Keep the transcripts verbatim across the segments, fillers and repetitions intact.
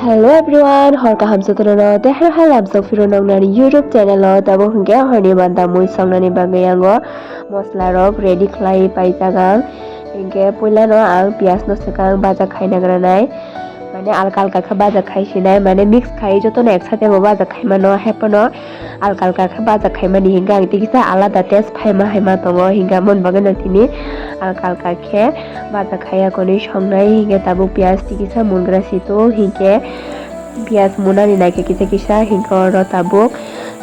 Hello everyone, hor kaham jotono no, tei hal hal lamsok phiro noknani YouTube channel o. Tabuk hwnkhe horni banda mui songnani bagwi ango mosla rok ready khlai paijak ang. Hinkhe puila no ang piyaj no swkang baja khaina granai, mane alka alka khe baja khai sinai, mane mix khai jotono ek sate bo baja khai mano, haiphano alka alka khe baja khaimani hinkhe ang tikisa alada taste phaima haima tongo, hinkhe amoni bagwi no tini alka alka khe baja khaiya konwi songnai. Hinkhe tabuk piyaj tikisa mungra situ, hinkhe piyaj munani naikhe kisa kisa, hinkhe oro tabuk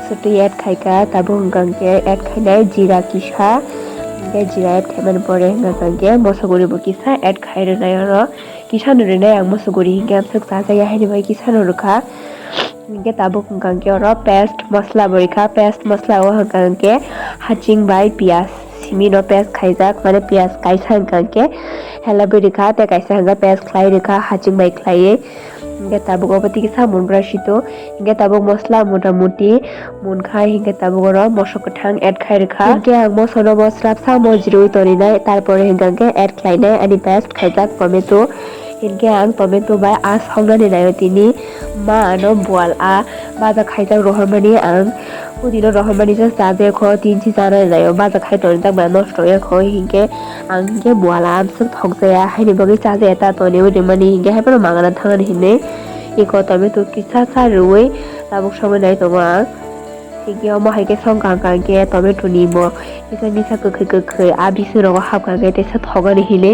sotwi add khaikha, tabuk hwnkha hinkhe add khainai jira kisa, hinkhe jira add khaimani pore hwnkha hinkhe moso guri bo kisa add khai rwnai oro. Kisano rinai ang moso guri hinkhe amswk chajakya haini bai kisano rwkha. Hinkhe tabuk hwnkha hinkhe oro paste masla bo rikha, paste masla o hwnkha hinkhe haching bai piyaj simi no paste khaijak, mane piyaj kaisa hwnkha hinkhe helabwi rikha, tei kaisa hwnkha paste khlai rikha haching bai khlaiwi. Hinkhe tabuk obo tikisa mungra situ, hinkhe tabuk masla mota moti munkha, hinkhe tabuk oro moso kwthang add khai rwkha. Hinkhe ang moso no bo srapsa mojriwi toninai, tarpore hwnkha hinkhe add khlainai ani paste khaijak tomato. Hinkhe ang tomato bai a songnani naio tini ma ano bual a baja khaijak rohormani ang. Pudino rohormani se chajakya kho, tinsi chanani naio baja khai tonijak bai nosto ya kho, hinkhe ang hinkhe bual a amswk thokjaya haini bagwi chajaya ta toniwi rimani hinkhe haiphano mangana thangnani hinwi eko tomato kisa sa rwui tabuk songwi nai tongo ang. Hinkhe omo hai khe song kha hwnkha hinkhe tomato ni bo kisa misa kwkhwi kwkhwi a bising rogo hapkha hinkhe teisa thogani hinwi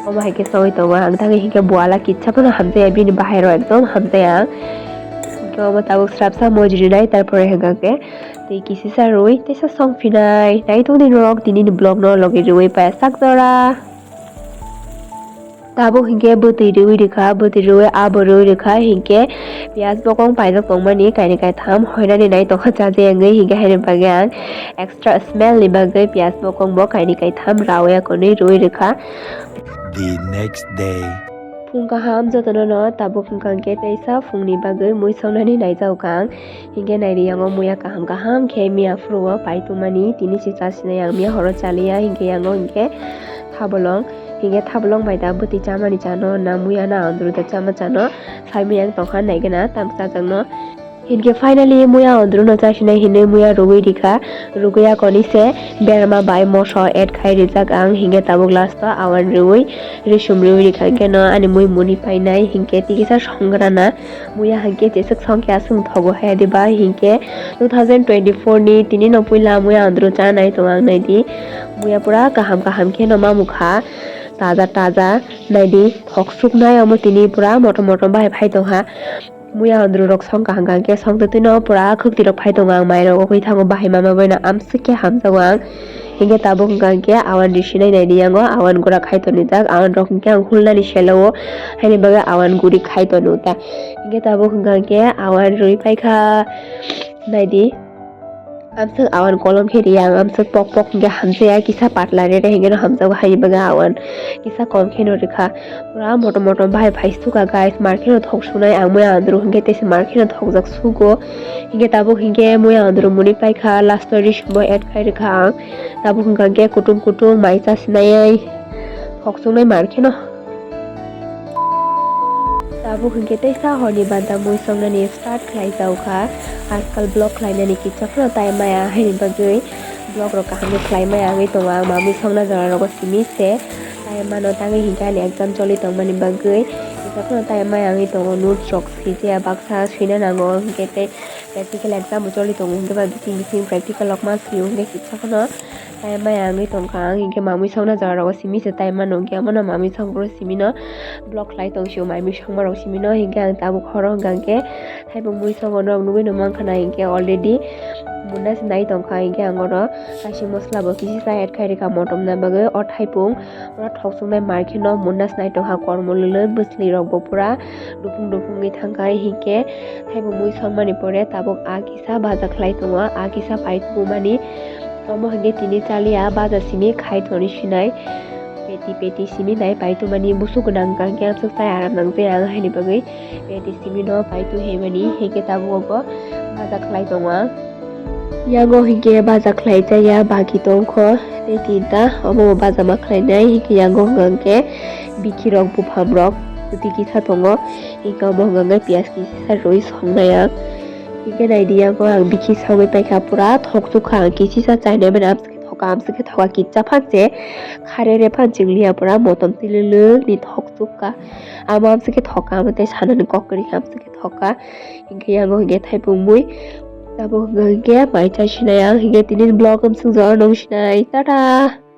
omo hai khe songwi tongo ang. Tangwi hinkhe buala kisa phano hamjaya, bini bahai rok ekdom hamjaya ang. Hinkhe omo tabuk srapsa mojri nai, tarpore hwnkha hinkhe tei kisisa rwui teisa song phinai. Nai tongdi norok tini ni vlog no logi rwui paya sak jora. Tabuk hinkhe bwtwi rwui rwkha, bwtwi rwui abo rwui rwkha, hinkhe piyaj bokong paijak tongmani kainwi kaitham hoinani nai tongkha chajakya wngwi, hinkhe haini bagwi ang extra smell ni bagwi piyaj bokong bo kainwi kaitham rawi akonwi rwui rwkha. The next day. Phung kaham jotono no tabuk hwnkha hinkhe teisa phungni bagwi mui songnani naijago ang. Hinkhe naidi yango muya kaham kaham khe miya phuru o pai tongmani, tini se chasinai ang, miya horo chaliya, hinkhe yango hinkhe thabolong, hinkhe thabolong bai da bwtwi chamani chano na muya na andru da chama chano phaimani ang tongkha naigena tam chajakno. Hinkhe finally muya andru no chasinai hinwi muya rwui rikha, rwgwi akonwi se berma bai moso add khai rijak ang, hinkhe tabuk last o awan rwui risum rwui rikha, hinkhe no ani mui muni painai, hinkhe tikisa songrana. Muya hinkhe jeswk songkhe aswk thogo hai diba, hinkhe two thousand twenty-four ni tini no puila muya andru chanai tongo ang naidi. Muya pura kaham kaham kheno mamukha, taja taja naidi, thoksuknai omo tini pura motom motom bahai phai tongkha. Muya andru rok songkha hwnkha hinkhe songtwtwino pura khwktwi rok phai tongo ang, mai rok ugwi thango bahai mama boino amswk khe hamjago ang. Hinkhe tabuk hwnkha hinkhe awan risinai naidi yango awan gura khai tonijak, awan rok hinkhe ang hulnani selo o, haini bagwi awan guri khai tono ta. Hinkhe tabuk hwnkha hinkhe awan rwi paikha naidi. Amswk awan kolom khe riya ang, amswk pok pok hinkhe hamjaya, kisa patla re re hinkhe no hamjago, haini bagwi awan kisa kom kheno rikha. Pura motom motom bahai phai sukha guys, mar kheno thok sunai ang muya andru hinkhe tei se mar kheno thokjak sugo. Hinkhe tabuk hinkhe muya andru muni paikha, last o risumbo add khai rikha ang. Tabuk hwnkha hinkhe kutung kutung mai chasinai thok sunai mar kheno. Tabuk hinkhe teisa horni banda mui songnani start khlai jaokha. Ajkal vlog khlainani kisa phano time maya, haini bagwi vlog rok kaham khe khlai maya wngwi tongo ang, mamui songna jora rogo simi se. Time mano tangwi hinkhe ani exam choli tongmani bagwi kisa phano time maya wngwi tongo, notes rok swijaya baksa swina nango, hinkhe tei practical exam bo choli tongo, hinkhe ba bising bising practical rok ma sio, hinkhe kisa phano time maya wngwi tongkha ang, hinkhe mamui songna jora rogo simi se time mano, hinkhe omono mamui song phuru simino vlog khlai tongsio, mamui songma rok simino, hinkhe ang tabuk horo hwnkha hinkhe thaibung mui songo norok nugwi no mankha na, hinkhe already munna se nai tongkha, hinkhe ang oro kaisa masla bo kisa sa add khai rikha motom na bagwi, o thaipung. Pura thok suknai mar kheno munna se nai tongkha, kormo lwlwi bwsli rok bo pura dupung dupung wngwi thangkha, hinkhe thaibung mui songmani pore tabuk a kisa baja khlai tongo, a kisa pai tubumani. Omo hinkhe tini chaliya baja simi khai toni sinai, peti peti simi nai pai tubumani, busu gwnang wngkha hinkhe amswk chai aram nangjaya ang haini bagwi. Peti simi no pai tu hemani, hinkhe tabuk obo baja khlai tongo. Yango hinkhe baja khlai jaya bagi tongkho tei tinta, omo bo baja ma khlainai, hinkhe yango hwnkha hinkhe bikhi rok buphang rok. Twi kisa tongo, hinkhe omo hwnka hwnkhe piyaj kisa rwi songnai ang. Hinkhe naidi yago ang bikhi songwi paikha, pura thokchukha ang, kisisa chainai mani amsukhe thoka, amsukhe thoka, kicha phanse kharere phan chwng liya, pura motom twilwlwk ni thokchukha. Amo amsukhe thoka, amo tei sanani kok kwrwi khe amsukhe thoka. Hinkhe yago hinkhe thaipung mui. Tabuk hwnka hwnkhe mai chai sinai ang, hinkhe tini vlog amsuk jora nung sinai. Tata!